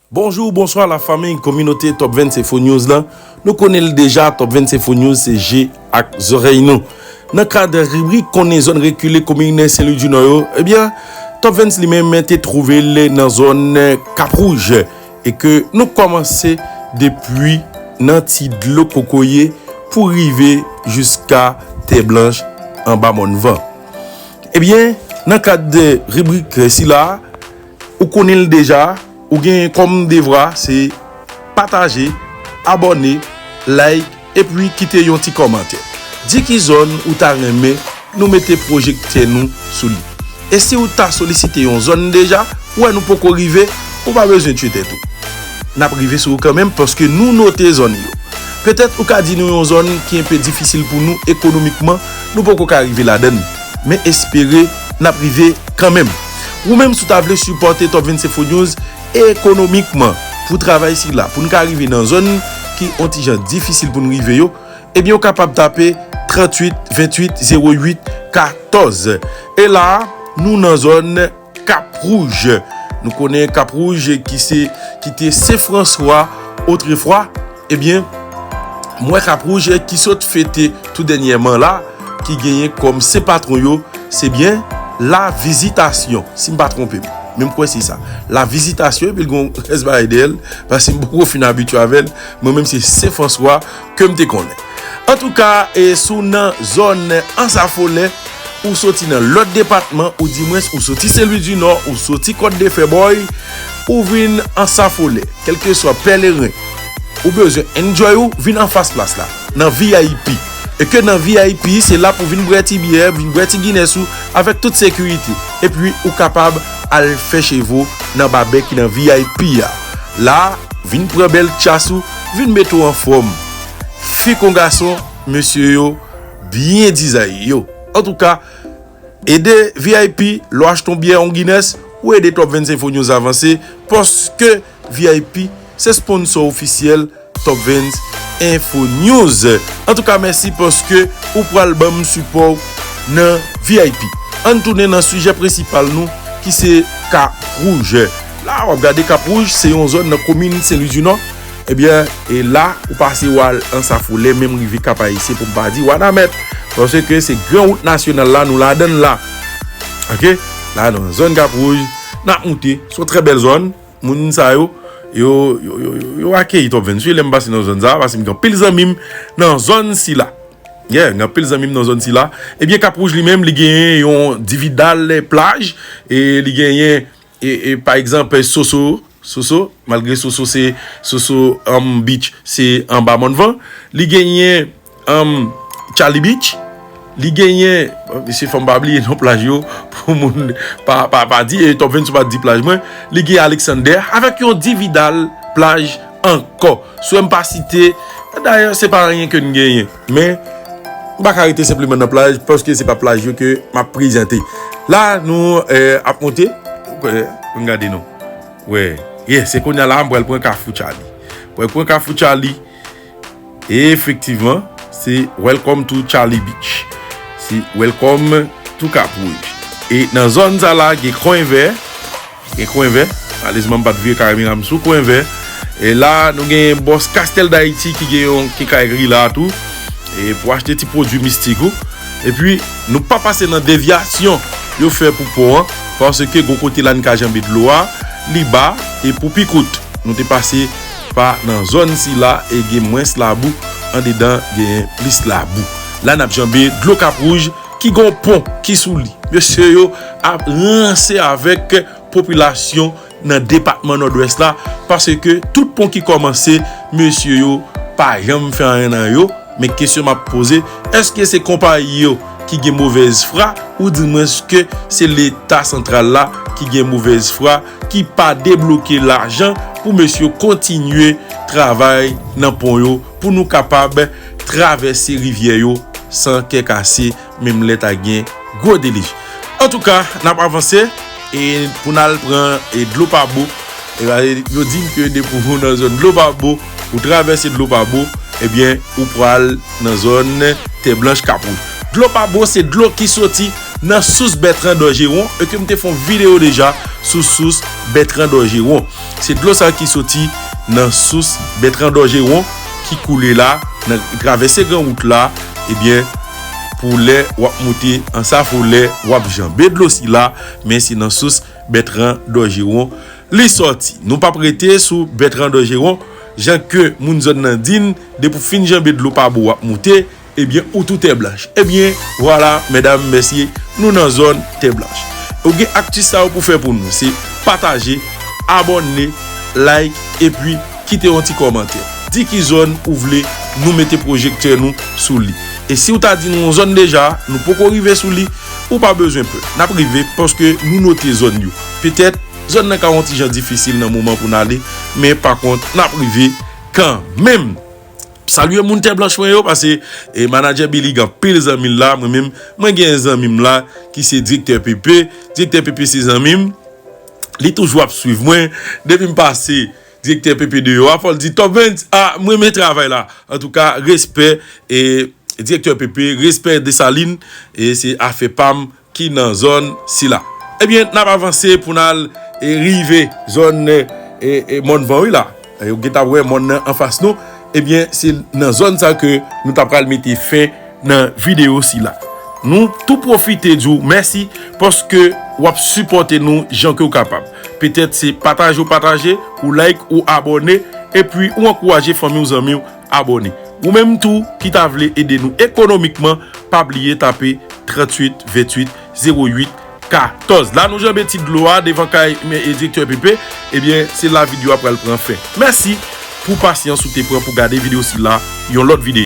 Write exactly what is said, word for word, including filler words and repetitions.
Bonjou, bonswa la fanmi, kominote Top Vens Info News lan. Nou konnen l deja, Top Vens Info News se je ak zòrèy nou. Nan kad ribrik konnen zòn rekile komin Sen Lwi di Nò yo, ebyen, Top Vens li menm te twouve l nan zòn Kap Wouj e ke nou kòmanse depi nan ti dlo kokoye pou rive jiska Tè Blanch anba Mòn Van. Ebyen, nan kad ribrik sila, ou konnen l deja, ou gen kòm devwa se pataje, abòne, like, epi kite yon ti kòmantè. Di ki zòn ou ta renmen nou mete pwojektè nou sou li. E si ou ta solisite yon zòn deja, ou wè nou poko rive, ou pa bezwen tchwe tèt ou. N ap rive sou ou kanmenm paske nou note zòn yo. Petèt ou ka di nou yon zòn ki enpe difisil pou nou ekonomikman, nou poko ka rive ladann. Men espere n ap rive kanmenm. Ou menm si w ta vle sipòte Top Vens Info News ekonomikman pou travay sila, pou n ka rive nan zòn ki on ti jan difisil pou n rive yo, ebyen ou kapab tape tranntuit venntuit zewo uit katòz. E la, nou nan zòn Kap Wouj. Nou konnen Kap Wouj ki se, ki te Sen Franswa otrefwa. Ebyen, m wè Kap Wouj ki sot fete tou dènyèman la, ki genyen kòm sen patwon yo, se byen La Vizitasyon, si m pa twonpe m. Men m kwè se sa. La Vizitasyon, epi l gon rès bagay dèyè l, paske m poko fin abitye avè l. Mwen menm se Sen Franswa ke m te konnen. Antouka, e si w nan zòn Ansafolè, ou soti nan lòt depatman, ou dimwens ou soti Sen Lwi di Nò, ou soti Kòt de Fè Bòy, ou vin Ansafolè, kèlkeswa pèleren, ou bezwen enjoy ou, vin anfas plas la, nan V I P. E ke nan V I P, se la pou vin bwè ti byè, vin bwè ti Guinness ou, avèk tout sekirite. Epi, ou kapab al fè cheve w nan babè ki nan V I P a. La, vin pran bèl tchas ou, vin mete w anfòm. Fi kon gason, mesye yo byen dizaye yo. Antouka, ede V I P, lè w achte yon byè, yon Guinness, ou ede Top Vens Info News avanse, paske V I P se sponsò ofisyèl Top Vens Info News. Antouka, mèsi paske ou pral ban m sipò w nan V I P. Ann tounen nan sijè prensipal nou, ki se Kap Wouj. La, w ap gade Kap Wouj, se yon zòn nan komin Sen Lwi di Nò. Ebyen, e la, ou pase w al Ansafolè, menm rive Kap Ayisyen, pou m pa di Wanament. Paske se gran wout nasyonal la, nou ladann la. Oke? La, nan zòn Kap Wouj, n ap moute. Se yon trè bèl zòn. Moun sa yo, yo, yo, yo, yo, yo akeyi Top Vens. Wi, lè m pase nan zòn sa, paske m gen anpil zanmi m nan zòn sila. Yeah, m gen anpil zanmi m nan zòn sila. Ebyen, Kap Wouj li menm, li genyen yon dividal plaj, e li genyen, e, e, pa egzanp, Soso, Soso, malgre Soso se, Soso, um, Beach, se anba Mòn Van. Li genyen, um, Charlie Beach. Li genyen, mesye, fò m pa bliye non plaj yo, pou moun pa, pa, pa di, e Top Vens pa di plaj mwen. Li gen Alexander, avèk yon dividal plaj ankò. Si w wè m pa site, dayè, se pa anyen ke n genyen. Men, m pa ka rete senpleman nan plaj, paske se pa plaj yo ke m ap prezante. La, nou, eh, ap monte. Eh, ann gade non. Wè, yeah, se kounye a la, m pral pran Kafou Charlie. Pral pran Kafou Charlie. E efektivman, se Welcome to Charlie Beach. Se Welcome to Kap Wouj. E nan zòn sa la, gen Kwen Vè. Gen Kwen Vè. Malerezman, m pa t vire kamera m sou Kwen Vè. E la, nou gen bòs Castel d'Haïti ki gen yon kenkayri la tou. E pou achte ti pwodui mistik ou. Epi, nou pa pase nan devyasyon yo fè pou pon an, paske gwo kote la n ka janbe dlo a, li ba, e pou pi kout, nou te pase pa nan zòn sila e gen mwens labou, andedan genyen plis labou. La n ap janbe dlo Kap Wouj ki gon pon ki sou li. Mesye yo ap ranse avèk popilasyon nan depatman Nòdwès la, paske tout pon ki kòmanse, mesye yo pa janm fè anyen nan yo. Men kesyon m ap poze, èske se konpayi yo ki gen movèz fwa, oudimwens ke se Leta santral la ki gen movèz fwa, ki pa debloke lajan pou mesye yo kontinye travay nan pon yo, pou nou kapab travèse rivyè yo san kè kase, menm lè ta gen gwo delij. Antouka, n ap avanse, e pou n al pran, e, dlo pa bo. E, yo di m ke depi w nan zòn dlo pa bo, ou travèse dlo pa bo, ebyen, ou pral nan zòn Tè Blanch Kap Wouj. Dlo pa bo se dlo ki soti nan sous Bètran Dòjewon e ke m te fè yon videyo deja sou sous Bètran Dòjewon. Se dlo sa ki soti nan sous Bètran Dòjewon ki koule la, nan travèse gran wout la, ebyen, pou lè w ap moute Ansafolè, w ap janbe dlo sila, men se nan sous Bètran Dòjewon li sòti. Nou p ap rete sou Bètran Dòjewon, jan ke moun zòn nan di n, depi w fin janbe dlo pa bò w ap moute, ebyen, ou tou tè blanch. Ebyen, vwala, medam, mesye, nou nan zòn tè blanch. Ou gen akti sa yo pou fè pou nou, se pataje, abòne, like, epi kite yon ti kòmantè. Di ki zòn ou vle nou mete pwojektè nou sou li. E si w ta di nou yon zòn deja, nou poko rive sou li, ou pa bezwen pè. N ap rive paske nou note zòn yo. Petèt, zòn nan ka yon ti jan difisil nan moman pou n ale, men pa kont, n ap rive kanmenm. Salye moun tè blanch mwen yo, paske, e, manadjè Billy gen anpil zanmi l la, mwen menm, mwen gen zanmi m la, ki se direktè Pepe. Direktè Pepe se zanmi m, li toujou ap swiv mwen, depi m pase direktè Pepe deyò a, fò l di, "Top Vens, a, mwen renmen travay la." Antouka, respè, e, direktè Pepe, respè Desalin, e se afè pa m ki nan zòn sila. Ebyen, n ap avanse pou n al, e, rive zòn, e, e, Mòn Van wi la. E, ou gentan wè mòn nan anfas nou. Ebyen, se nan zòn sa ke nou ta pral mete fen nan videyo sila. Nou tou pwofite di w mèsi paske w ap sipòte nou jan ke w kapab. Petèt se pataje ou pataje, ou like, ou abòne, epi ou ankouraje fanmi w, zanmi w abòne. Ou menm tou ki ta vle ede nou ekonomikman, pa bliye tape tranntuit venntuit zewo uit katòz. La nou janbe ti dlo a devan kay men, e, direktè Pepe. Ebyen, se la videyo a pral pran fen. Mèsi pou pasyans ou te pran pou gade videyo sila, yon lòt videyo.